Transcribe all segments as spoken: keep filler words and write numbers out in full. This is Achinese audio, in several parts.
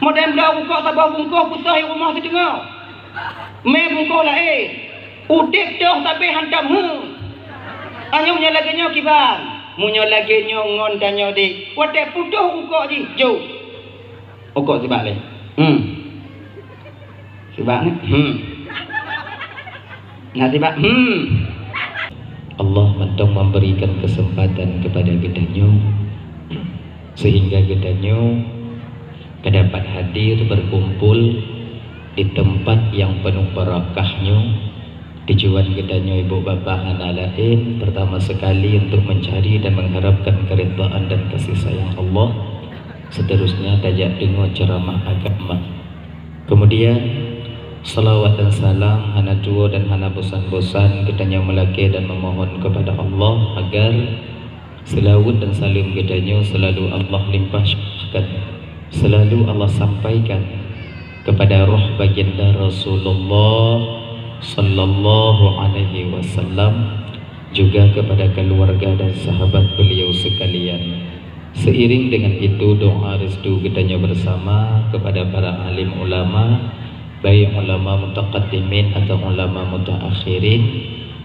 Modern bloe rukok saboh bungkôh putôh i rumoh siteungoh. Mé bungkôh laén. Udeb toh sabe hantom heu. Anyong nyoe lagée nyoe kiban. Meunyoe lagée nyoe ngon tanyoe deh. Watée putôh rukok jih, jok. Rukok sibak lé. Hmm. Sibak ni. Hmm. Nah, sibak. Hmm. Allah mantong memberikan kesempatan kepada geutanyoe sehingga geutanyoe ka dapat hadir berkumpul di tempat yang penuh barakah nyoe. Tujuan geutanyoe ibu bapa hana laén, pertama sekali untuk mencari dan mengharapkan keridhaan dan kasih sayang Allah. Seterusnya tajak deungoe ceramah agama. Kemudian, salawat dan salam hana tuwo dan hana bosan-bosan geutanyoe meulakée dan memohon kepada Allah agar selawat dan salam geutanyoe selalu Allah limpahkan, selalu Allah sampaikan kepada roh baginda Rasulullah sallallahu alaihi wasallam, juga kepada keluarga dan sahabat beliau sekalian. Seiring dengan itu, doa restu geutanyoe bersama kepada para alim ulama, baik ulama mutaqaddimin atau ulama mutaakhirin,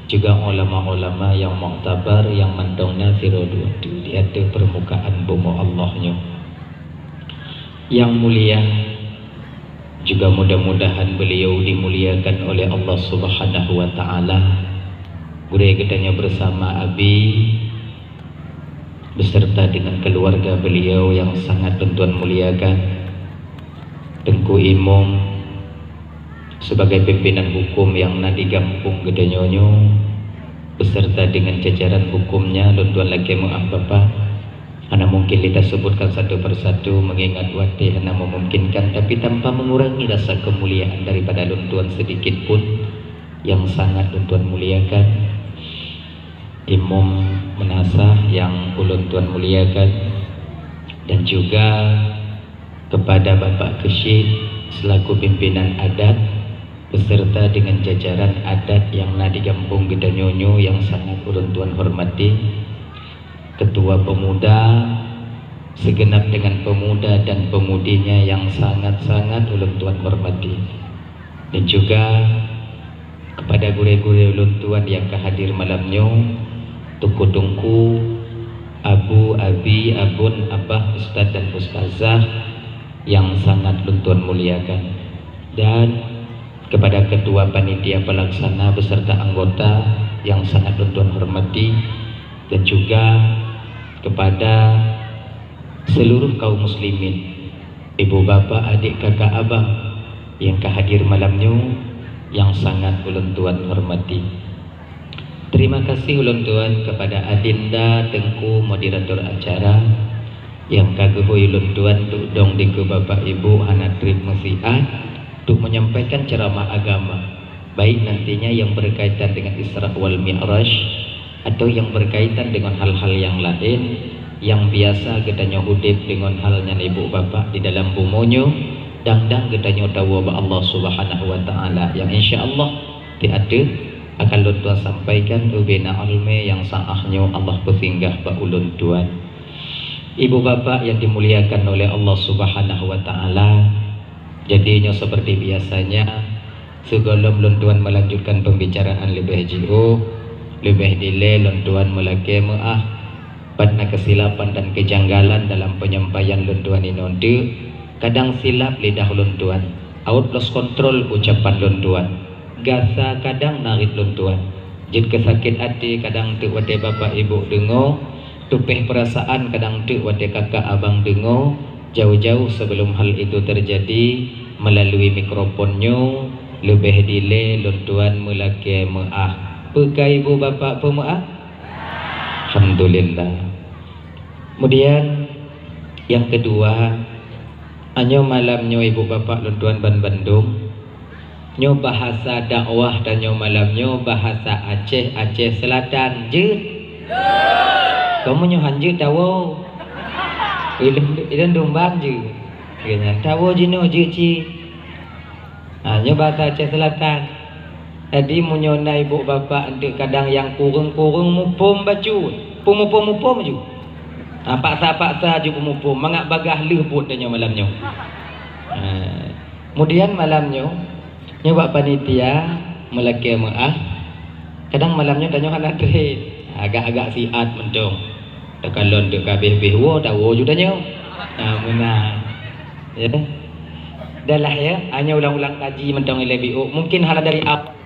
juga ulama-ulama yang muktabar yang mantong na sidroe dua di ateueh permukaan bumoe Allah nyoe. Yang mulia, juga mudah-mudahan beliau dimuliakan oleh Allah Subhanahu wa Ta'ala. Gurée geutanyoe bersama Abi beserta dengan keluarga beliau yang sangat lôn tuan muliakan, Teungku Imum, sebagai pimpinan hukum yang na di gampông geutanyoe nyoe, beserta dengan jajaran hukumnya, lôn tuan lakée meuáh Bapak. Hana mungkin lé tasebutkan satu persatu, mengingat watée hana memungkinkan, tapi tanpa mengurangi rasa kemuliaan daripada lôn tuan sedikit pun yang sangat lôn tuan muliakan. Imum Meunasah yang ulôn tuan muliakan, dan juga kepada Bapak Keuchik selaku pimpinan adat beserta dengan jajaran adat yang na di gampông geutanyoe nyoe yang sangat ulôn tuan hormati, Ketua Pemuda, segenap dengan pemuda dan pemudinya yang sangat-sangat ulôn tuan hormati, dan juga kepada gurée-gurée ulôn tuan nyang ka hadir malam nyoe, teungku-teungku, abu, abi, abon, abah, ustaz dan ustazah nyang sangat lôn tuan muliakan, dan kepada ketua panitia pelaksana beserta anggota nyang sangat lôn tuan hormati, dan juga kepada seluruh kaum muslimin, ibu bapak, adik, kakak, abang nyang ka hadir malam nyoe nyang sangat ulôn tuan hormati. Terima kasih ulôn tuan kepada Adinda Teungku moderator acara nyang ka geuhôi ulôn tuan duk dong dikeue bapak ibu hana treb meusiat duk menyampaikan ceramah agama. Baik nantinya yang berkaitan dengan Isra wal Mi'raj atau yang berkaitan dengan hal-hal yang laén yang biasa geutanyoe udeb deungon hal nyan ibu bapak di dalam bumoe nyoe, dang-dang geutanyoe tawoe bak Allah Subhanahu wa Ta'ala yang insya Allah di ateueh akan lôn tuan sampaikan ubena almé yang saah nyoe Allah peusinggah bak ulôn tuan. Ibu bapak yang dimuliakan oleh Allah Subhanahu wa Ta'ala, jadi nyoe seperti biasanya, sigohlom lôn tuan melanjutkan pembicaraan leubeh jiôh, leubeh dilée lôn tuan meulakée meuáh, pat na keusilapan dan keujanggalan dalam penyampaian lôn tuan inoe teuk, kadang silap lidah lôn tuan, awot lost control ucapan lôn tuan, gasa kadang narit lôn tuan, jeuet keu sakét até kadang teuk watée bapak ibu deungoe, tupéh peurasaan kadang teuk watée kakak abang deungoe, jauh-jauh sebelum hal itu terjadi, melalui mikrofon nyoe leubeh dilée lôn tuan meulakée meuáh. Peu ka ibu bapak peumeuáh? Alhamdulillah. Kemudian yang kedua, nyoe malam nyoe ibu bapak lôn tuan ban bandum, nyoe bahasa dakwah tanyoe malam nyoe bahasa Aceh, Aceh Selatan jeuet. Kamoe nyoe han jeuet tawoe. Ilôn, ilôn dum ban jeuet. Geuhnyan tawoe jinoe jeuet cit. Ha, nyoe bahasa Aceh Selatan. Jadi meunyoe na ibu bapak eunteuk kadang nyang kureueng-kureueng muphom bacut, peumuphom-muphom ju. Ha, paksa-paksa ju peumuphom, mangat bagaih lheueh buet tanyoe malam nyoe. Eh, kemudian malam nyoe, nyoe bak panitia meulakée meu'ah. Kadang malam nyoe tanyoe hana treb, agak-agak siat mantong. Takalon teuk ka abéh-abéh woe, tawoe ju tanyoe. Nah, meunan. Ya. Dah lah ya, hanya ulang-ulang kaji mantong ilée biôk. Mungkin hana dari awal.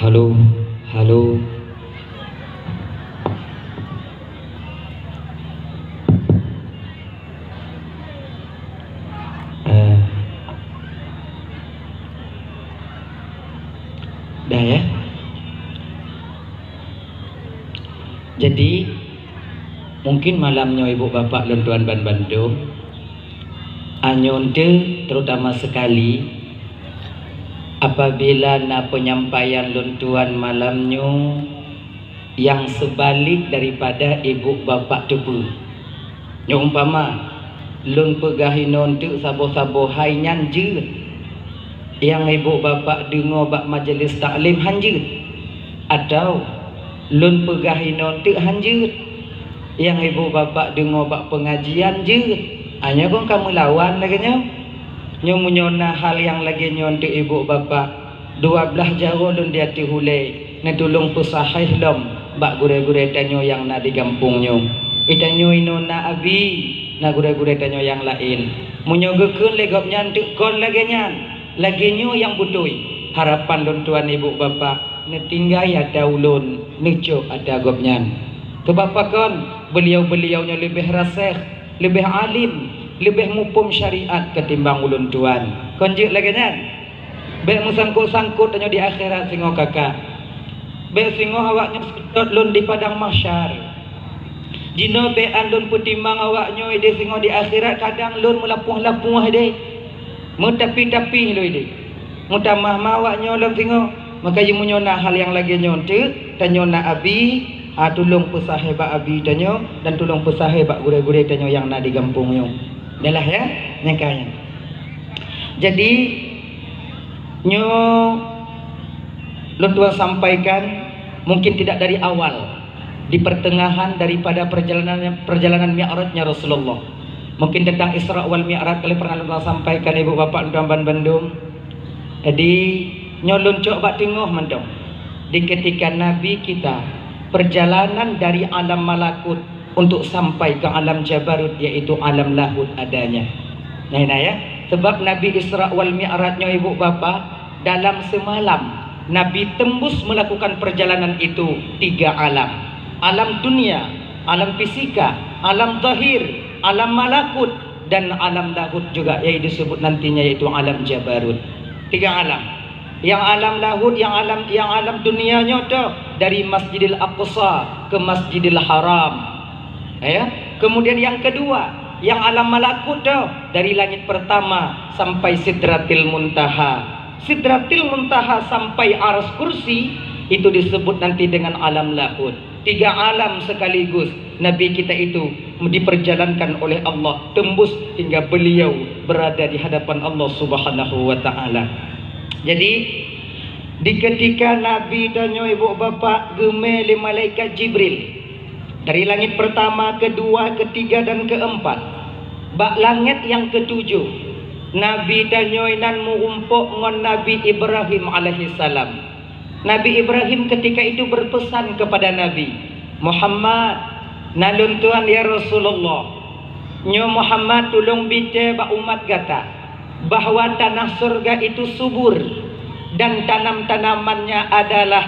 Halo, halo. Eh. Dah ya. Jadi, mungkin malam nyoe ibu bapak lôn tuan ban bandum, anyonte terutama sekali, apabila na penyampaian lôn tuan malam nyoe, nyang seubalik daripada ibu bapak teupeue. Nyoe umpama, lôn peugah inoe teuk saboh-saboh hai nyan jeuet, nyang ibu bapak deungoe bak majelis taklim han jeuet, atawa lôn peugah inoe teuk han jeuet, nyang ibu bapak deungoe bak peungajian jeuet. Nyoe kon ka meulawan lagée nyoe. Nyoe meunyoe na hal nyang lagée nyoe teuk ibu bapak, dua blaih jaroe lôn di ateueh ulée, neutulông peusahéh lom bak gurée-gurée tanyoe nyang na di gampông nyoe. Di tanyoe inoe na abi, na gurée-gurée tanyoe nyang laén. Meunyoe geukheun lé gobnyan teuk kon lagée nyan, lagée nyoe nyang beutôi, harapan lôn tuan ibu bapak, neutinggai ata ulôn, neucok ata gobnyan. Keubab pakon, beuliau-beuliau nyoe leubeh raséh, leubeh alim, leubeh muphom syariat ketimbang ulôn tuan. Kon jeuet lagée nyan? Bék meusangkot-sangkot tanyoe di akhirat singoh ka-ka. Bék singoh awaknyoe seutôt lôn di padang mahsyar. Jinoe bék an lôn peutimang awaknyoe ideh singoh di akhirat, kadang lôn meulapoh-lapoh ideh, meutapi-tapi lôn ideh, meutamah ma awaknyoe lom singoh. Maka jih meunyoe na hal nyang lagée nyoe teuk, tanyoe na abi, a, tulông peusahéh bak abi tanyoe dan tulông peusahéh bak gurée-gurée tanyoe nyang na di gampông nyoe. Yalah ya, nyang ka nyan. Jadi, nyoe lôn tuan sampaikan, mungkin tidak dari awal, di pertengahan daripada perjalanan, perjalanan Mi'rajnya Rasulullah. Mungkin tentang Isra wal Mi'raj kali pernah lôn tuan sampaikan, ibu bapak lôn tuan ban bandum. Jadi, nyoe lôn cok bak teungoh mantong. Di ketika Nabi kita perjalanan dari alam malakut untuk sampai ke alam jabarut, yaitu alam lahut adanya. Nah, nah ya, sebab Nabi Isra wal Mi'raj nyoe ibu bapak, dalam semalam Nabi tembus melakukan perjalanan itu tiga alam. Alam dunia, alam fisika, alam zahir, alam malakut, dan alam lahut juga yang disebut nantinya yaitu alam jabarut. Tiga alam. Nyang alam lahut, nyang alam, nyang alam dunia nyoe toh, dari Masjidil Aqsa ke Masjidil Haram. Ya. Kemudian yang kedua, nyang alam malakut toh, dari langit pertama sampai Sidratil Muntaha. Sidratil Muntaha sampai Arsy Kursi, itu disebut nanti dengan alam lahut. Tiga alam sekaligus Nabi kita itu diperjalankan oleh Allah tembus hingga beliau berada di hadapan Allah Subhanahu wa Ta'ala. Jadi, di ketika Nabi tanyoe, ibu bapak, geumé lé malaikat Jibril dari langit pertama, kedua, ketiga, dan keempat, bak langét nyang ketujoh, Nabi tanyoe nan meurumpok ngon Nabi Ibrahim alaihissalam. Nabi Ibrahim ketika itu berpesan kepada Nabi, "Muhammad, na lôn tuan ya Rasulullah. Nyoe Muhammad, tulông bitée bak umat gata bahwa tanah surga itu subur dan tanam-tanamannya adalah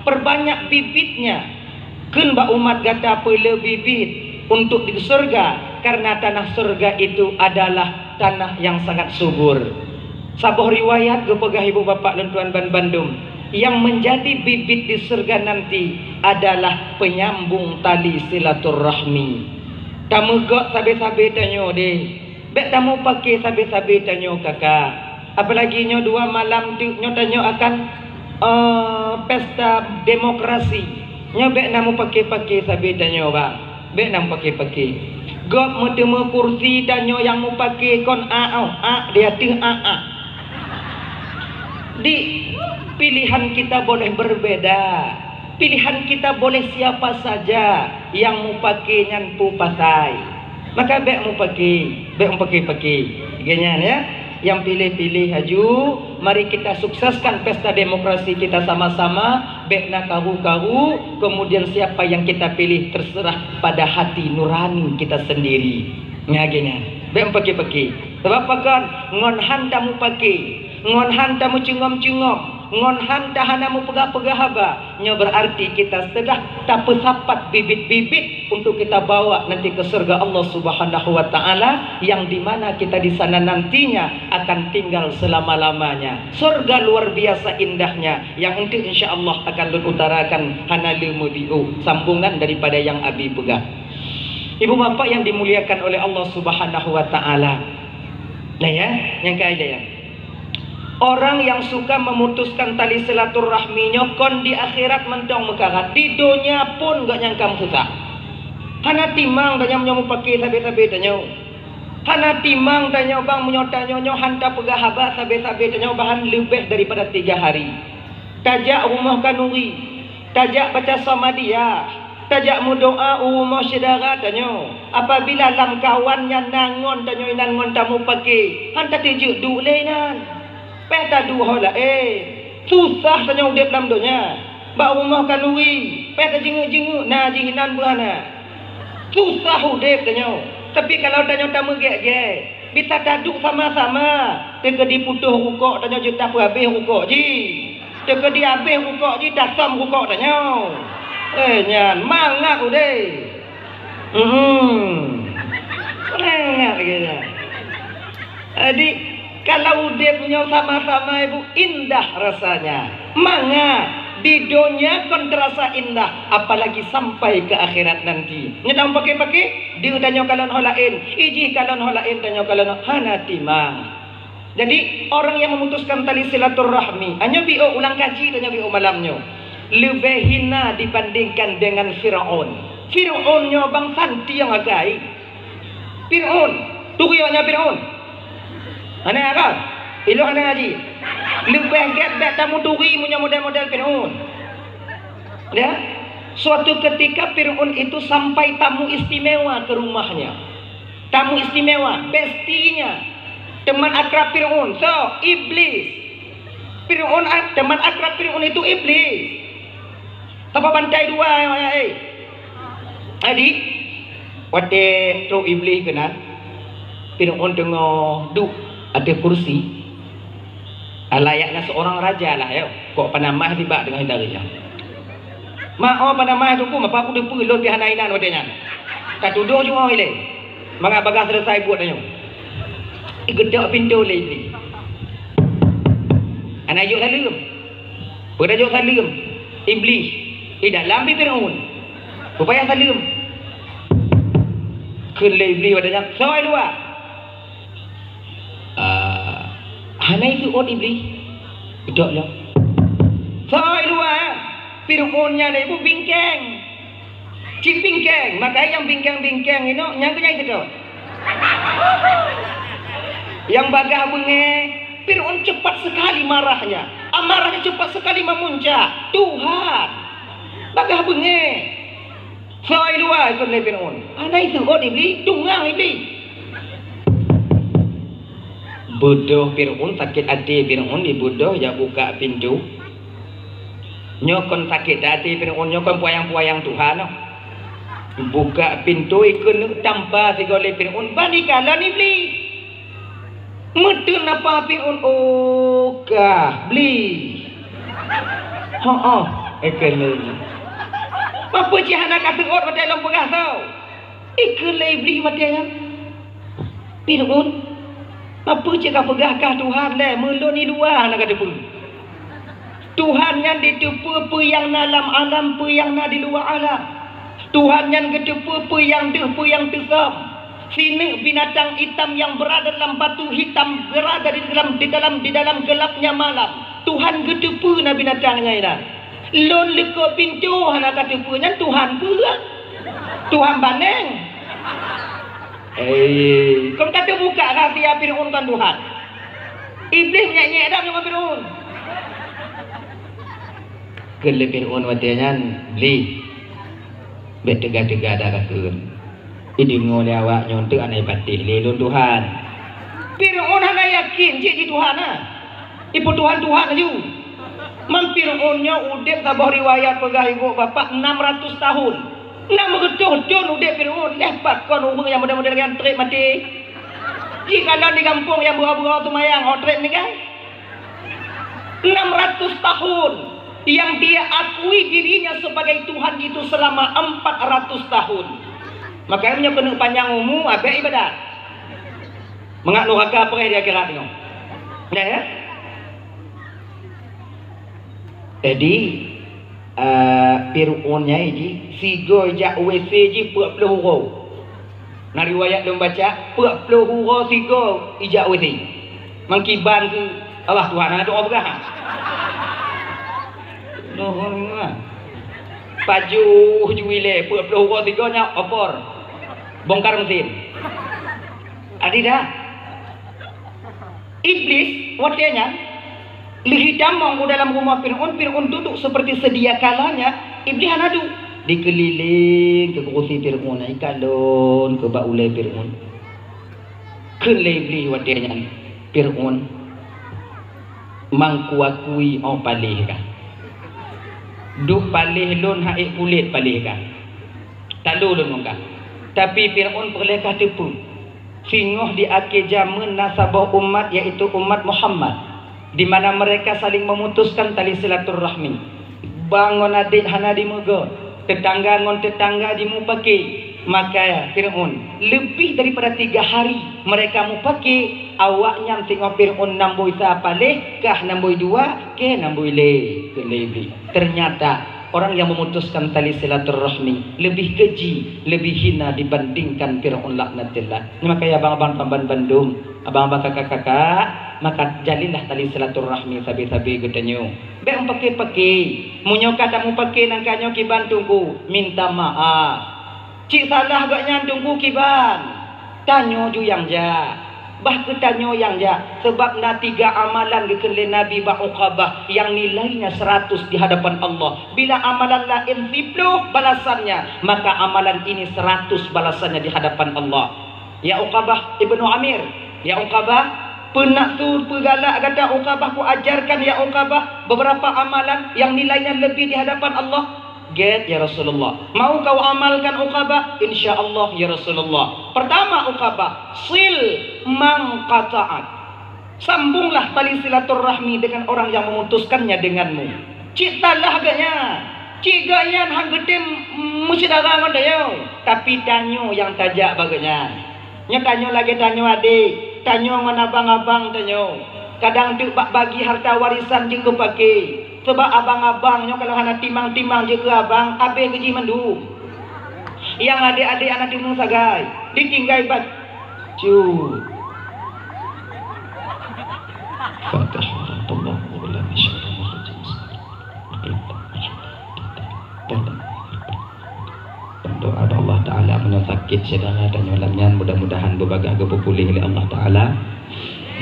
perbanyak bibitnya. Kheun bak umat gata peulé bibit untuk di surga, karena tanah surga itu adalah tanah yang sangat subur." Saboh riwayat geupeugah, ibu bapak lôn tuan ban bandum, yang menjadi bibit di surga nanti adalah penyambung tali silaturahmi. Tameugok sabe-sabe tanyoe deh. Bék tamupake sabe-sabe tanyoe kaka. Apalagi nyoe dua malam teuk nyoe tanyoe akan, eh, pesta demokrasi. Nyoe bék na mupake-pake sabe tanyoe, bang. Bék na mupake-pake. Gob meuteumé kursi tanyoe nyang mupake kon a, oh, a di ateueh a, a. Di, pilihan kita boleh berbeda. Pilihan kita boleh siapa saja, nyang mupake nyan peue pasai. Maka bék mupake, bék mupake-pake. Lagée nyan, ya. Nyang piléh-piléh laju, mari kita sukseskan pesta demokrasi kita sama-sama, bék na karu-karu, kemudian siapa yang kita pilih terserah pada hati nurani kita sendiri. Nyan lagée nyan. Bék mupake-pake. Sabab pakon? Ngon han tamupake, ngon han tameucungom-cungom, ngon han tahana meupeugah-peugah haba, nyoe berarti kita sudah tapeusapat bibit-bibit untuk kita bawa nanti ke surga Allah Subhanahu wa Ta'ala, yang di mana kita di sana nantinya akan tinggal selama-lamanya. Surga luar biasa indahnya, yang nanti insya Allah akan lôn utarakan hana lé meubiôh, sambungan daripada yang Abi peugah. Ibu bapak yang dimuliakan oleh Allah Subhanahu wa Ta'ala. Nah ya, nyang kaya ya. Orang yang suka memutuskan tali silaturahmi nyoe kon di akhirat mantong meukarat, di donya pun gobnyan ka meususah. Hana timang tanyoe meunyoe mupake sabe-sabe tanyoe. Hana timang tanyoe bang meunyoe tanyoe nyoe han tapeugah haba sabe-sabe tanyoe bahkan leubeh daripada tiga hari. Tajak rumoh khanuri, tajak baca Samadiyah, tajak meudoa u rumoh syedara tanyoe. Apabila lamkawan nyan na ngon tanyoe inan ngon tamupake, han tateujeuet duek lé inan. Péh taduek ho laén. Susah tanyoe udeb lam donya. Bak rumoh khanuri, péh tajeungeuk-jeungeuk na jih inan beuh hana. Susah udeb tanyoe. Tapi kalau tanyoe tameugét-gét, bisa taduek sama-sama. Teukeudi putôh rukok tanyoe jeuet tapeuhabéh rukok jih. Teukeudi habéh rukok jih, tasöm rukok tanyoe. Eh, nyan mangat udeb. Hmm. Mangat lagée nyan. Jadi, kalau udeb nyoe sama-sama, Ibu, indah rasanya. Mangat di donya kon terasa indah, apalagi sampai ke akhirat nanti. Nyoe tamupake-pake, di tanyoe kalon ho laén, ijih kalon ho laén, tanyoe kalon ho hana timang. Jadi, orang yang memutuskan tali silaturahmi, nyoe biôh ulang kaji tanyoe biôh malam nyoe, leubeh hina dibandingkan dengan Firaun. Firaun nyoe bang santiang akai. Firaun, turi awaknyan Firaun. Hana kan? Ilong hana ngaji. Leubeh gét bék tamuturi meunyoe model-model Firaun. Ya? Suatu ketika Firaun itu sampai tamu istimewa ke rumahnya. Tamu istimewa, bestinya. Teman akrab Firaun, so, iblis. Firaun, teman akrab Firaun itu iblis. Sapa bantai dua, eh? Jadi, watée trok iblis keunan, Firaun teungoh duek ateueh kursi. Layaknya seorang raja lah, ya. Kok panamah tibak teungoh indari nyan. Mak, oh, panamah tu pun, apa aku deupeu lôn pih hana inan watée nyan. Ka tudoh jua ilée. Mangat bagah selesai buet tanyoe. Geudak pintoe lé iblis. Na jok saleuem. Peue na jok saleuem? Iblih. I dalam pi Fir'aun. Peue payah saleuem? Kheun lé Iblih watée nyan, "Soe i luwa?" "Ah, hana iteuôt Iblih." "Beutôi lom." "Soe i luwa?" "Fir'aun nyan ibu bingkeng." Cit bingkeng, makanya nyang bingkeng-bingkeng inoe nyang keunyai keudroe. Nyang bagaih beungéh, Fir'aun cepat sekali marahnya. Amarahnya cepat sekali memuncak. Tuhan, bagaih beungéh. Soe i luwa ikot lé Fir'aun. Hana iteuôt Iblih, tungang Iblih. Beudôh Fir'aun, sakét até Fir'aun, ibeudôh jak buka pintoe. Nyoe kon sakét até Fir'aun, nyoe kon peuyang-peuyang Tuhan nyoe. Buka pintoe keuneuk tampa sigoe lé Fir'aun, ban ikalon Iblih. Meuteun apa Fir'aun, "Oh, kah, Blih." "Ho oh," ikheun lé Iblih. "Peue cit hana ka teuôt watée lôn peugah soe?" Ikheun lé Iblih watée nyan. "Fir'aun, peue cit ka peugah kah Tuhan lé, meulôn i luwa hana ka teupeue?" Tuhan nyan jiteupeue peue nyang na lam alam, peue nyang na di luwa alam. Tuhan nyan geuteupeue peue nyang deuh, peue nyang teusöm. Sineuk binatang itam nyang beurada lam batu hitam, beurada di dalam, di dalam, di dalam geulapnya malam. Tuhan geuteupeue na binatang nyan inan. Lôn likot pintoe hana ka teupeue, nyan Tuhan peue? Tuhan baneng. Eh, kon ka teubuka rahsia Fir'aun kon Tuhan. Iblih nyek-nyek dak ngon Fir'aun. Kheun lé Fir'aun watée nyan, "Blih, bék teuga-teuga dak kakheun. Ideungoe lé awaknyoe teuk hana ipatéh lé lôn Tuhan." Fir'aun hana yakin cit jih Tuhan na. Ipeue Tuhan-Tuhan laju. Man Fir'aun nyoe udeb saboh riwayat peugah ibu bapak enam ratus tahun. Enam reutôh thon udeb Fir'aun, leh pat kon ureuëng nyang model-model nyan treb maté. Jikalon di gampông nyang beuo-beuo seumayang, oh treb ninggai. Enam ratus tahun yang dia akui dirinya sebagai Tuhan itu selama empat ratus tahun. Makanya meunyoe keuneuk panyang umu, abék ibadat. Mangat nuraka preh di akhirat nyoe. Ya, ya? Jadi, eh, Fir'aun nyan jih, sigoe jak W C jih peuet ploh uroe. Na riwayat lôn baca, peuet ploh uroe sigoe ijak W C. Mangkiban keu Allah Tuhan, hana doa peugah. Doa peugah. Pajoh ju ilée, peuet ploh uroe sigoe nyan opor. Bongkar mesin. Adi dah. Iblis watée nyan lheueh tamong u dalam rumoh Fir'aun, Fir'aun duduk seperti sedia kalanya, Iblis hana duek. Dikeulileng keu kurusi Fir'aun, ikalon keu bak ulée Fir'aun. Kheun lé Iblis watée nyan, "Fir'aun, mang kuakui oh paléh kah. Duek paléh lôn, hak ék kulét paléh kah. Talo lôn ngon kah. Tapi Fir'aun peureulée kah teupeue, singoh di akhé jameun na saboh umat, yaitu umat Muhammad, di mana mereka saling memutuskan tali silaturahmi. Ba ngon adék hana jimeugot, teutangga ngon teutangga jimupake. Maka Fir'aun, leubeh daripada tiga hari mereka mupake, awaknyan singoh Fir'aun namboi sa paléh, kah namboi dua, kah namboi lé," kheun lé Iblis. Ternyata orang yang memutuskan tali silaturahmi lebih keji, lebih hina dibandingkan Fir'aun laknatillah. Nyoe makanya abang-abang ban bandum, abang-abang kakak-kakak, maka jalinlah tali silaturahmi sabe-sabe geutanyoe. Bék mupake-pake. Meunyoe ka tamupake nangka nyoe kiban Teungku, minta maaf. Cit salah gobnyan Teungku kiban. Tanyoe ju nyang jak. Bah keu tanyoe nyang jak. Sabab na tiga amalan geukheun lé Nabi bak Uqabah nyang nilainya seratus di hadapan Allah. Bila amalan laén siploh balasannya, maka amalan ini seratus balasannya di hadapan Allah. Ya Uqabah ibnu Amir, ya Uqabah, peunak su peugalak gata Uqabah, kuajarkan ya Uqabah beberapa amalan yang nilainya lebih di hadapan Allah. Gét, ya Rasulullah. Mau kau amalkan Uqabah? Insya Allah, ya Rasulullah. Pertama Uqabah, sil man qata'ak. Sambunglah tali silaturahmi dengan orang yang memutuskannya denganmu. Cit salah gobnyan. Cit gobnyan han geutem meusyedara ngon tanyoe. Tapi tanyoe nyang tajak bak gobnyan. Nyoe tanyoe lagée tanyoe adék, tanyoe ngon abang-abang tanyoe. Kadang teuk bak bagi harta warisan jeuet keu pake. Sabab abang-abang nyoe kalau hana timang-timang jeuet keu abang, abéh keu jih mandum. Nyang adék-adék hana teumeung sagai, ditinggai bacut. Fatihah. Berdoa bak Allah Taala, meunyoe sakét syedara tanyoe lam nyan, mudah-mudahan beubagaih geupeupuléh lé Allah Taala.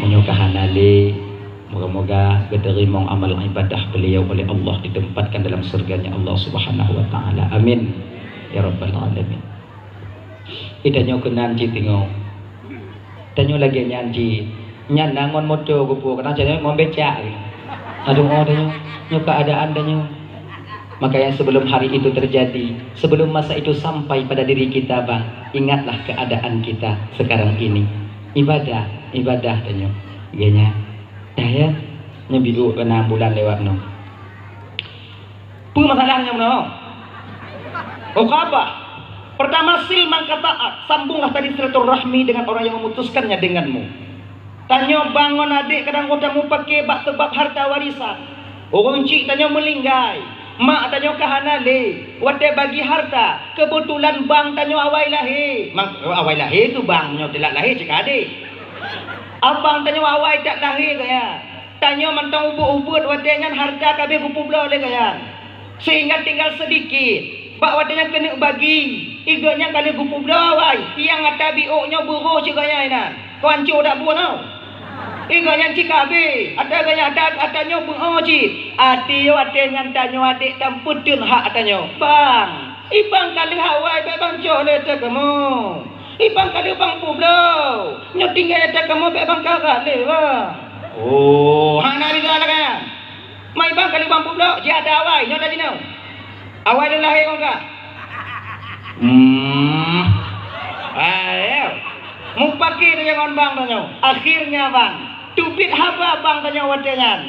Meunyoe ka hana lé, moga-moga geuteurimong amal ibadah beliau oleh Allah, ditempatkan dalam surganya Allah Subhanahu wa Taala. Amin ya rabbal alamin. Ih, tanyoe keunan cit teungoh. Tanyoe lagèe nyan cit. Nyan na ngon moto geupeu, kadang cit ngon becak. Aduh, oh, tanyoe. Nyoe keuadaan tanyoe. Makanya sebelum hari itu terjadi, sebelum masa itu sampai pada diri kita, bang, ingatlah keadaan kita sekarang ini. Ibadah, ibadah tanyoe. Lagèe nyan. Dah ya. Nyoe biduek keu nam bulan lewat nyoe. Peue masalah nyoe meunoe? Uqabah. Pertama, sil man qata'ak, sambunglah tali silaturahmi dengan orang yang memutuskannya denganmu. Tanyoe bang ngon adék kadang gota mupake bak sabab harta warisan. Ureueng chik tanyoe meulinggai, mak tanyoe ka hana lé. Watèe bagi harta, keubeutulan bang tanyoe awai lahé. Mang, awai lahé keu bang, nyoe teulat lahé cit ka adék. Abang tanyoe awai that lahé gaya. Tanyoe mantong ubeuet-ubeuet watèe nyan harta ka abéh geupeubloe lé gobnyan, sehingga tinggal sedikit. Bak watèe nyan keuneuk bagi, i gobnyan ka lheueh geupeubloe awai, nyang ata biôk nyoe beurôh cit gobnyan inan. Keu ancô dak buet nyoe. I gobnyan cit ka abéh, ata gobnyan ata, ata nyoe beuôh cit. Até watèe nyan tanyoe adék tam peuteun hak ata nyoe. Bang, i bang ka lheueh awai, bèk bang cok lé ata kamoe. I bang ka lheueh bang peubloe. Nyoe tinggai ata kamoe bèk bang karat lé, bang. Oh, hana bisa lagèe nyan. Mai bang ka lheueh bang peubloe, jiada awai, nyoe dah jinoe. Awai lôn lahé ngon kah. Hmm. Ayo. Mupake tanyoe ngon bang tanyoe. Akhirnya bang, teubiet haba bang tanyoe watèe nyan.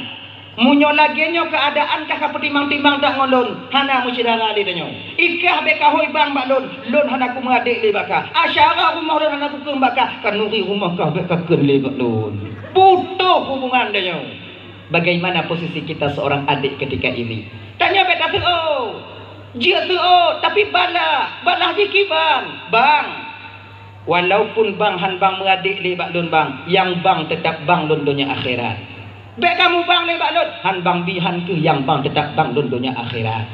Meunyoe lagèe nyoe keuadaan kah ka peutimang-timang that ngon lôn, hana meusyedara lé tanyoe. I kah bèk kahôi bang bak lôn, lôn hana kumeuadék lé bak kah. Asyara rumoh lôn hana kukheun bak kah, khanuri rumoh kah bèk kakheun lé bak lôn. Putoh hubungan tanyoe. Bagaimana posisi kita seorang adik ketika ini? Tanyoe bèk taseuôt. Jeuet seuôt, tapi balah, balah jih kiban. Bang, walaupun bang han bang meuadék lé bak lôn bang, nyang bang teutap bang lôn donya akhirat. Bèk kamoe bang lé bak lôn, han bang bi han kheueh nyang bang teutap bang lôn donya akhirat.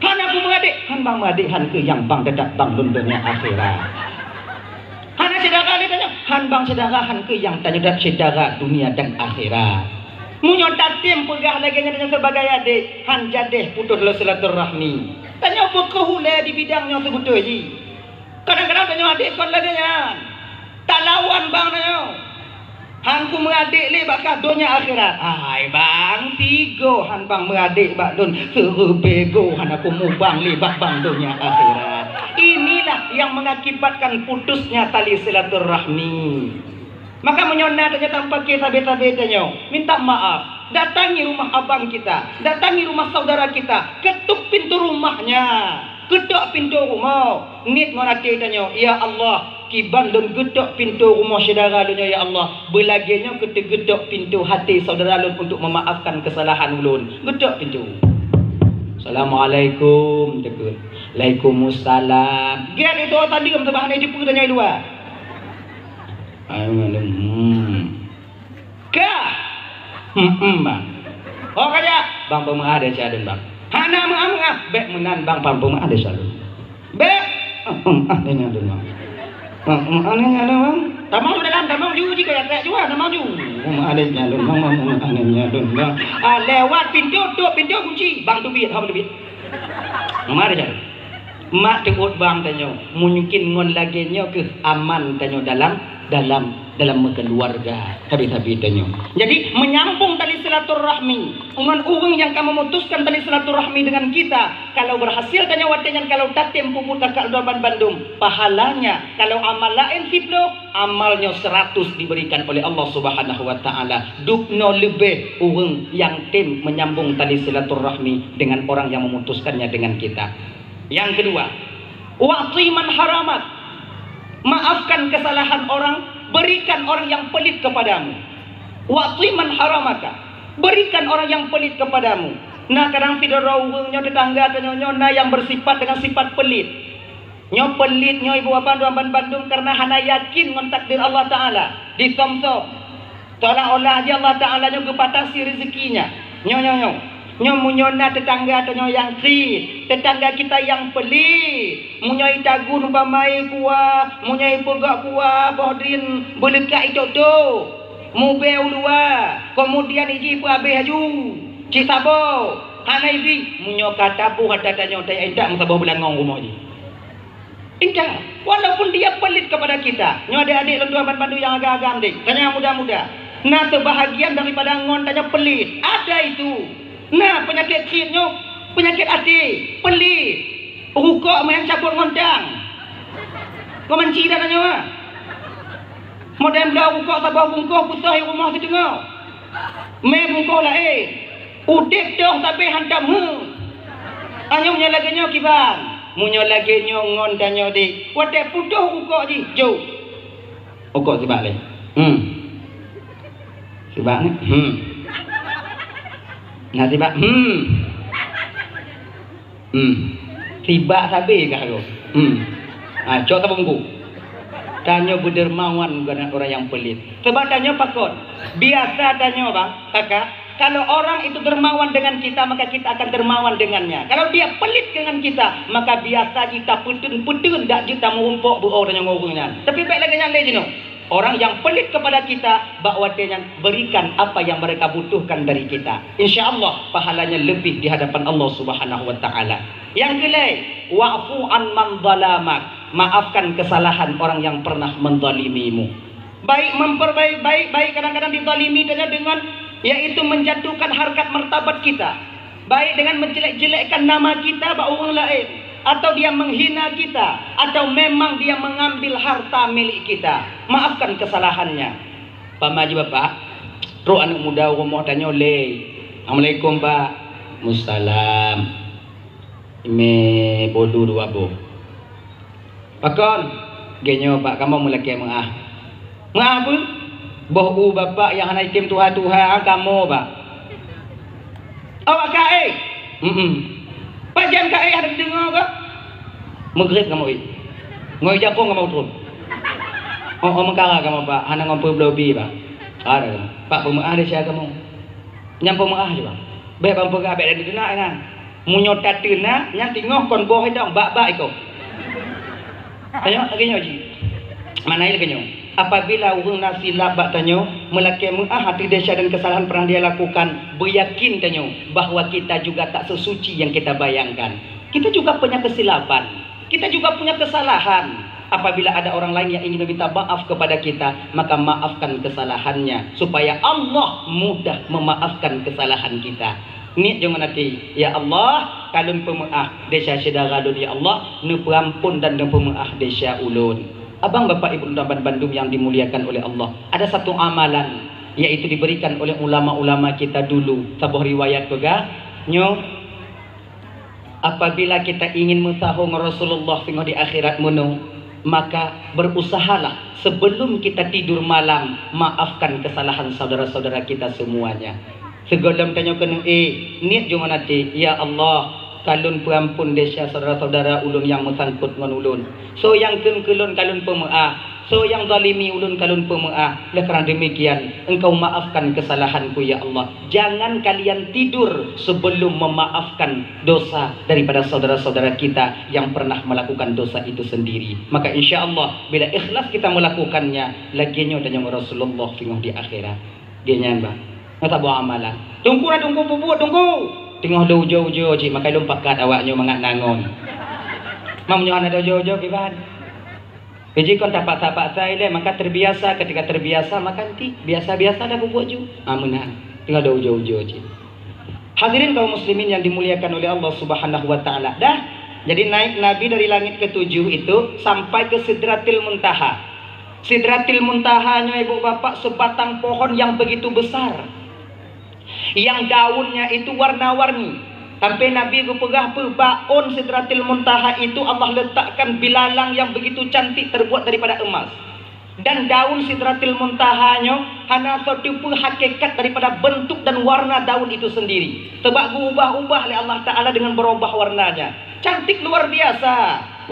Hana kumeuadék, han bang meuadék han kheueh nyang bang teutap bang lôn donya akhirat. Hana syedara lé tanyoe, han bang syedara han kheueh nyang tanyoe dat syedara dunia dan akhirat. Meunyoe tatem peugah lagèe nyan tanyoe sebagai adék, han jadéh putoh lé silaturahmi. Tanyoe beukoh ulèe di bidang nyoe seubeutôi jih. Kadang-kadang tanyoe adék kon lagèe nyan. Talawan bang tanyoe. Han kumeuadék lé bak kah donya akhirat. Hai bang, sigoe han bang meuadék bak lôn, seureubée goe hana kumubang lé bak bang donya akhirat. Inilah yang mengakibatkan putusnya tali silaturahmi. Maka meunyoe na tanyoe tampake sabe-sabe tanyoe, minta maaf. Datangi rumah abang kita, datangi rumah saudara kita, ketuk pintu rumahnya, ketok pintu rumoh, niet ngon até tanyoe, "Ya Allah, kiban lôn geutok pintu rumoh syedara lôn nyoe, ya Allah, beulagèe nyoe keu teugeutok pintu até saudara lôn untuk memaafkan kesalahan ulôn." Geutok pintu. "Assalamualaikum," takheun. "Waalaikumsalam." Gét itu tadi kamu teubah hana jumpa tanyoe di luar. Ayo, hmm. Ka. Hmm, hmm, bang. Oh, ka jak. Bang peumeu'ah desya lôn, bang. Hana meu'ah-meu'ah. Bèk meunan, bang, bang peumeu'ah desya lôn. Bèk. Hmm, hmm, ah, desya lôn, bang. Hmm, hmm, ah, desya lôn, bang. Tamong dalam, tamong ju, jih ka jak jua, tamong ju. Hmm, ah, desya lôn, bang, bang, hmm, ah, desya lôn, bang. Ah, lewat pintu, tutup pintu, kunci. Bang teubiet, hom teubiet. Mari, Chan. Mak teuôt bang tanyoe, mungkin ngon lagèe nyoe keuh aman tanyoe dalam, dalam, dalam meukeuluwarga. Habéh-habéh tanyoe. Jadi, menyambung tali silaturahmi ngon ureueng nyang ka memutuskan tali silaturahmi dengan kita, kalau berhasil tanyoe watèe nyan, kalau tatem peubuet kakak lôn bandum, pahalanya, kalau amal laén siploh, amal nyoe seratus diberikan oleh Allah Subhanahu wa Ta'ala. Dubnoe leubeh ureueng nyang tem menyambung tali silaturahmi dengan orang yang memutuskannya dengan kita. Yang kedua, wa'ti man haramak. Maafkan kesalahan orang, berikan orang yang pelit kepadamu. Wa'ti man haramaka. Berikan orang yang pelit kepadamu. Nah, kadang sidroe ureuëng nyoe, tetangga tanyoe nyoe na yang bersifat dengan sifat pelit. Nyoe pelit, nyoe ibu bapak tuan bandum karena hana yakin ngon takdir Allah Taala. Disom-som. Seolah-olah aja Allah Taala nyoe geubatasi rezekinya. Nyoe, nyoe, nyoe. Nyoe meunyoe na tetangga tanyoe nyang kriet, tetangga kita nyang pelit. Meunyoe itagun umpama i kuah, meunyoe ipeugah kuah, boh drin beuleukat itôk-tôk. Mubée u luwa, keumudian iji peuhabéh aju. Cit saboh, hana ibi, meunyoe ka taboh ata tanyoe, taya intat meusaboh beulangong rumoh jih. Intat, walaupun dia pelit kepada kita. Nyoe adik-adik lôn tuan bandu nyang agam-agam deh, tanyoe muda-muda. Na sebahagian daripada ngon tanyoe pelit. Ada itu. Nah, penyakit cit nyoe, penyakit até, pelit. Rukok meuhan cabot ngon tang. Kau manci dah tanyoe, ah. Modern bloe rukok saboh bungkôh putôh i rumoh siteungoh. Mé bungkôh laén. Udeb toh tapi hantom hu. Anyong nyoe lagée nyoe kiban. Meunyoe lagée nyoe ngon tanyoe deh. Watée putôh rukok jih, jok. Rukok sibak lé. Hmm. Sibak ni. Hmm. Nah, sibak. Hmm. Hmm. Sibak sabe kah tu? Hmm. Ha, cok tabungku. Tanyoe beudermawan bukan orang yang pelit. Sebab tanyoe pakon. Biasa tanyoe, bang, kakak, kalau orang itu dermawan dengan kita, maka kita akan dermawan dengannya. Kalau dia pelit dengan kita, maka biasa jih tapeuteun-peuteun dak jeuet tameurumpok beuo tanyoe ngon ureuëng nyan. Tapi bék lagée nyan lé jinoe. Orang yang pelit kepada kita, bak watée nyan berikan apa yang mereka butuhkan dari kita. Insya Allah, pahalanya lebih di hadapan Allah Subhanahu wa Ta'ala. Yang keulai, wa'fu an man zalamak. Maafkan kesalahan orang yang pernah menzalimimu. Baik memperbaik baik, baik kadang-kadang dizalimi tanyoe dengan, yaitu menjatuhkan harkat martabat kita. Baik dengan menjelek-jelekkan nama kita bak ureuëng laén, atau dia menghina kita, atau memang dia mengambil harta milik kita. Maafkan kesalahannya. Pama jih bapak, trok aneuëk muda u rumoh tanyoe lé. Assalamualaikum, Pak. Musalam. Imé bolu dua boh. Pakon? Geuh nyoe bak kamoe meulakée meuáh. Meuáh peue? Boh u bapak nyang hana item tuha-tuha kamoe bak. Awak ka éh? Mm-mm. Pajan ka éh hana deungoe kah? Meugreb kamoe éh. Ngon jakong kamoe utrob. Oh, oh, meukara kamoe bak, hana ngon peubloe bi bak. Ada kamoe. Bak peumeuáh desya kamoe. Nyang peumeuáh jih bak. Bék ban peugah bék dan deunak nyan. Meunyoe tateuna, nyan teungoh kon boh idong bak-bak iko. Tanyoe lagée nyoe jih. Makna lagée nyoe, apabila ureuëng na silap bak tanyoe, meulakée meuáh ateueh desya dan kesalahan pernah dia lakukan, beuyakin tanyoe bahwa kita juga tak sesuci yang kita bayangkan. Kita juga punya kesilapan. Kita juga punya kesalahan. Apabila ada orang lain yang ingin meminta maaf kepada kita, maka maafkan kesalahannya, supaya Allah mudah memaafkan kesalahan kita. Niet jih ngon até, "Ya Allah, ka lôn peumeuáh desya syedara lôn, ya Allah, neupeuampon dan neupeumeuáh desya ulôn." Abang, bapak, ibu, dan bandum yang dimuliakan oleh Allah, ada satu amalan, yaitu diberikan oleh ulama-ulama kita dulu. Saboh riwayat peugah, nyoe, apabila kita ingin meusaho ngon Rasulullah singoh di akhirat meunoe, maka berusahalah sebelum kita tidur malam, maafkan kesalahan saudara-saudara kita semuanya. Sigohlom tanyoe keuneuk éh, niet jih ngon até, "Ya Allah, ka lôn peuampon desya saudara-saudara ulôn nyang meusangkot ngon ulôn. Soe nyang kheun keu lôn ka lôn peumeuáh, soe nyang zalimi ulôn ka lôn peumeuáh. Lé kareuna demikian, Engkau maafkan kesalahanku, ya Allah." Jangan kalian tidur sebelum memaafkan dosa daripada saudara-saudara kita yang pernah melakukan dosa itu sendiri. Maka insya Allah, bila ikhlas kita melakukannya, lagée nyoe tanyoe ngon Rasulullah singoh di akhirat. Geuh nyan, bah. Nyoe saboh amalan. Teungku na teungku peubuet, teungku. Teungoh lé ujoe-ujoe cit, maka lôn pakat awak nyoe mangat nangon. Mam nyoe hana ujoe-ujoe kiban. Jih kon tapaksa-paksa ilée, maka terbiasa. Ketika terbiasa, maka nanti biasa-biasa dah peubuet ju. Ah, meunan. Teungoh lé ujoe-ujoe cit. Hadirin kaum muslimin yang dimuliakan oleh Allah Subhanahu wa Ta'ala. Dah, jadi naik Nabi dari langit ketujuh itu sampai ke Sidratil Muntaha. Sidratil Muntaha nyoe, ibu bapak, sebatang pohon yang begitu besar, yang daunnya itu warna-warni. Sampai Nabi geupeugah peue, bak ôn Sidratil Muntaha itu Allah letakkan bilalang yang begitu cantik terbuat daripada emas. Dan daun Sidratil Muntaha nyoe hana soe teupeu hakikat daripada bentuk dan warna daun itu sendiri. Sebab geuubah-ubah lé Allah Taala dengan berubah warnanya. Cantik luar biasa.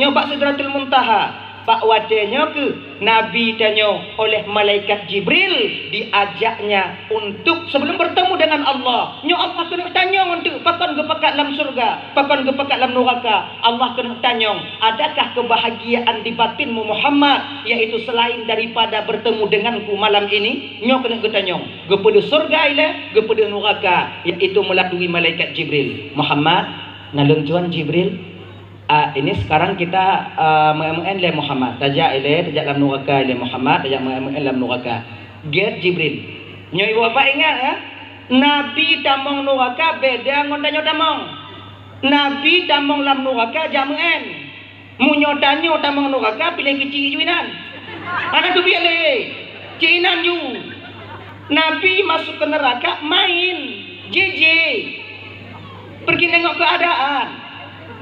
Nyoe bak Sidratil Muntaha. Bak watée nyoe keuh Nabi tanyoe oleh malaikat Jibril diajaknya untuk sebelum bertemu dengan Allah. Nyoe Allah keuneuk tanyong untuk pakon geupakat lam syurga, pakon geupakat lam nuraka. Allah keuneuk tanyong, adakah kebahagiaan di batinmu Muhammad, yaitu selain daripada bertemu denganku malam ini? Nyoe keuneuk geutanyong. Geupeudeuh syurga ilée, geupeudeuh nuraka, yaitu melalui malaikat Jibril. Muhammad, na lôn tuan Jibril. Ah, ini sekarang kita, ah, meu'en-meu'en lé Muhammad. Tajak ilée, tajak lam nuraka ilée Muhammad, tajak meu'en-meu'en lam nuraka. Gét Jibril. Nyoe ibu bapak ingat, eh? Nabi tamong nuraka beda ngon tanyoe tamong. Nabi tamong lam nuraka jak meu'en. Meunyoe tanyoe tamong nuraka, piléh keuci ju inan. Hana teubiet lé. Ci inan ju. Nabi masuk ke neraka main. Jijik. Pergi nengok keadaan.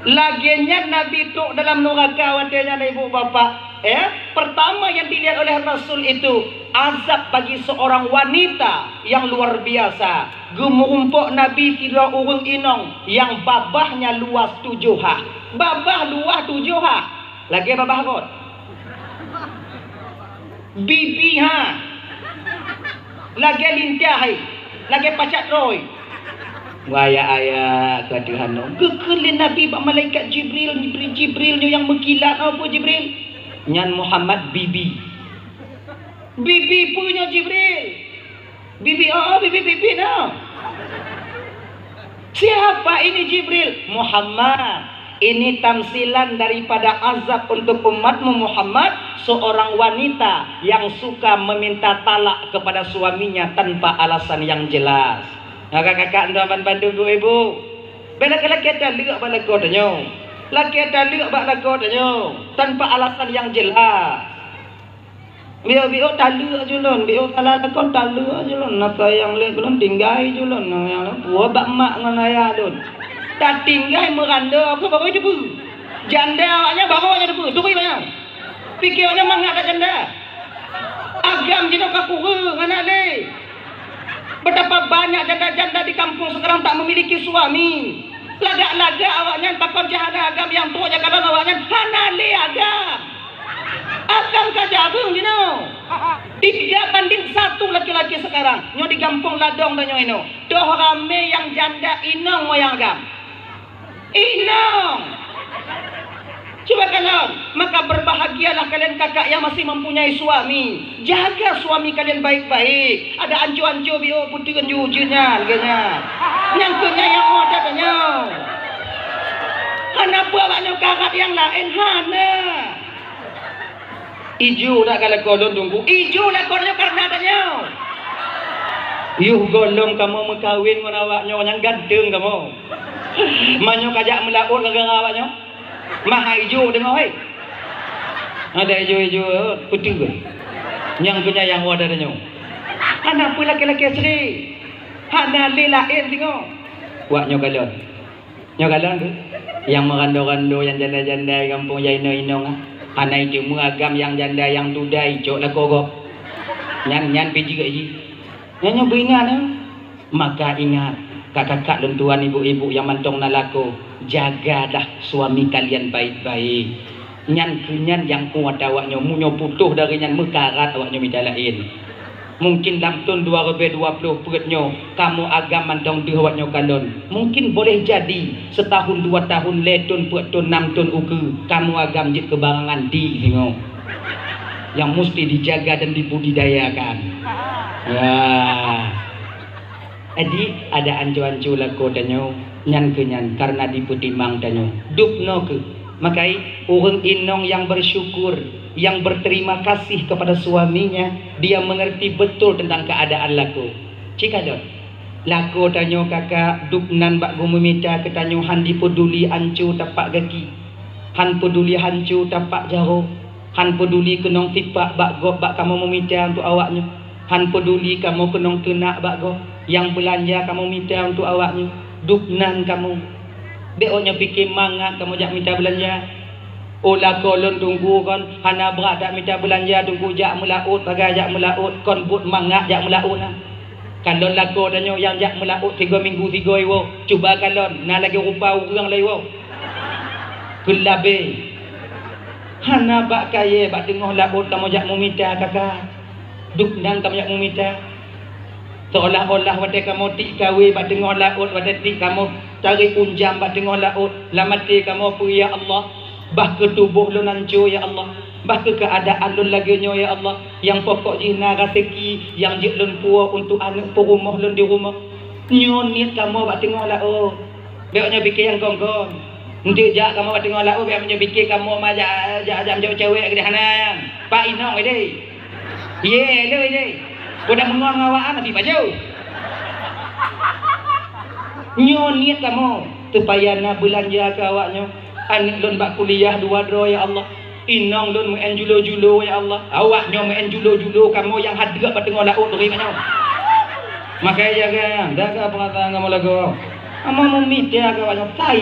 Lagée nyan Nabi trok dalam nuraka watée nyan, ibu bapak. Eh, pertama yang dilihat oleh Rasul itu azab bagi seorang wanita yang luar biasa. Geumeurumpok Nabi sidroe ureuëng inong nyang babahnya luas tujoh ha. Babah luas tujoh ha. Lagée babah rot. Bibi ha. Lagée lintah hai. Lagée pacak trôi. Waya ayat ka Tuhan nyoe. Geukheun lé Nabi bak malaikat Jibril, Jibril, Jibril nyoe nyang meukilat, "Oh, peue Jibril?" "Nyan Muhammad bibi." "Bibi peue nyoe Jibril?" "Bibi, oh, oh, bibi, bibi nyoe." "Siapa ini Jibril?" "Muhammad. Ini tamsilan daripada azab untuk umatmu Muhammad, seorang wanita yang suka meminta talak kepada suaminya tanpa alasan yang jelas." Kakak-kakak, tuan ban bandum, ibu-ibu. Bèk lakèe-lakèe taleuek bak lakoe tanyoe. Lakèe taleuek bak lakoe tanyoe tanpa alasan yang jelas. Biôh-biôh taleuek ju lôn, biôh salah lakoe taleuek ju lôn. Na sayang lé keu lôn, tinggai ju lôn. Na sayang lé, puwoe bak mak ngon ayah lôn. Tatinggai meurandô keu barô jiteupeue. Janda awaknyan barô jiteupeue. Turi awaknyan. Pike awaknyan mangat that janda. Agam jinoe ka kureueng, hana lé. Betapa banyak janda-janda di kampung sekarang tak memiliki suami. Lagak-lagak awaknyan pakon cit hana agam, nyang trok nyang kalon awaknyan hana lé agam. Agam ka jareueng jinoe. Tiga banding satu laki-laki sekarang. Nyoe di gampông Ladong tanyoe inoe. Toh ramé nyang janda inong moyang agam. Inong! Cuba kalon, maka berbahagialah kalian kakak yang masih mempunyai suami. Jaga suami kalian baik-baik. Ada anco-anco biôh puteuen ju ujeuen nyan, lagèe nyan. Nyang keu nyan nyang muda tanyoe. Hana peue awaknyoe karat nyang laén, hana. Ijo dak ka lakoe lôn Teungku? Ijo lakoe nyoe karena tanyoe. Yoh gohlom kamoe meukawen ngon awaknyoe nyang ganteng kamoe. Meunyoe kajak meulaôt gara-gara awaknyoe. Maha ijo deungoe, hei. Ada ijo-ijo, peue teuh. Nyang keu nyan nyang muda tanyoe. Hana peue lakèe-lakèe sri. Hana lé laén singoh. Awaknyoe kalon. Nyoe kalon tu, nyang meurandô-randô, nyang janda-janda gampông, nyang inong-inong, ah. Hana iteumé agam nyang janda nyang duda icok lakoe gob. Nyan, nyan pih jeuet jih. Nyan nyoe beuingat, ah. Maka ingat, kakak-kakak lôn tuan, ibu-ibu nyang mantong na lakoe, jagalah suami kalian baik-baik. Nyan keu nyan nyang kuat awaknyoe, meunyoe putôh dari nyan meukarat awaknyoe mita laén. Mungkin lam thôn dua ribèe dua ploh peuet nyoe, kamoe agam mantong deuh awaknyoe kalon. Mungkin boleh jadi, setahun dua tahun, lhèe thôn, peuet thôn, nam thôn ukeue, kamoe agam jeuet keu barangan di singoh. Nyang musti dijaga dan dibudidayakan. Ya. Jadi, ada anco-anco lakoe tanyoe, nyan keu nyan, karena dipeutimang tanyoe. Dubnoe keuh. Makai, ureueng inong nyang bersyukur, nyang berterima kasih kepada suaminya, dia mengerti betul tentang keadaan lakoe. Cikalon, lakoe tanyoe kakak, dubnan bak geumeumita keu tanyoe han jipeuduli anco tapak gaki, han peuduli anco tapak jaroe. Han peuduli keunong sipak bak gob bak kamoe meumita untuk awaknyoe. Han peuduli kamoe keunong teunak bak gob. Nyang beulanja kamoe mita untuk awaknyoe. Dubnan kamoe. Bèk awaknyoe pike mangat kamoe jak mita beulanja. Oh, lakoe lôn Teungku kon, hana brat dak mita beulanja Teungku, jak meulaôt, pagai jak meulaôt, kon buet mangat jak meulaôt na. Kalon lakoe tanyoe nyang jak meulaôt sigoe minggu sigoe iwoe, cuba kalon na lagée rupa ureuëng lé iwoe. Keulabée. Hana bak kayée bak teungoh laôt kamoe jak meumita kaka. Duek nan kamoe jak meumita. Seolah-olah watée kamoe tiek kawé bak teungoh laôt, watée tiek kamoe tarék unjam bak teungoh laôt, lam até kamoe peue, "Ya Allah, bah keu tuboh lôn hanco, ya Allah, bah keu keuadaan lôn lagée nyoe, ya Allah, nyang pokok jih na raseuki nyang jeuet lôn puwoe untuk aneuëk peurumoh lôn di rumoh." Nyoe niet kamoe bak teungoh laôt. Bék nyoe pike nyang kon-kon. Enteuk jak kamoe bak teungoh laôt, bék nyoe pike kamoe ma jak, jak, jak meujaweueb cewek keudeh hana. Pak inong ideh. Ye, lé ideh. Peue dak meungon ngon awak, hana pih pajoh. Nyoe niet kamoe, supaya na beulanja keu awak nyoe. Aneuëk lôn bak kuliah dua droe, ya Allah. Inong lôn meu'en julo-julo, ya Allah. Awak nyoe meu'en julo-julo, kamoe nyang hadeuek bak teungoh laôt turi nyoe. Makai jaga, jaga peurasaan kamoe lagoe. Amoe meumita keu awak nyoe, sayang.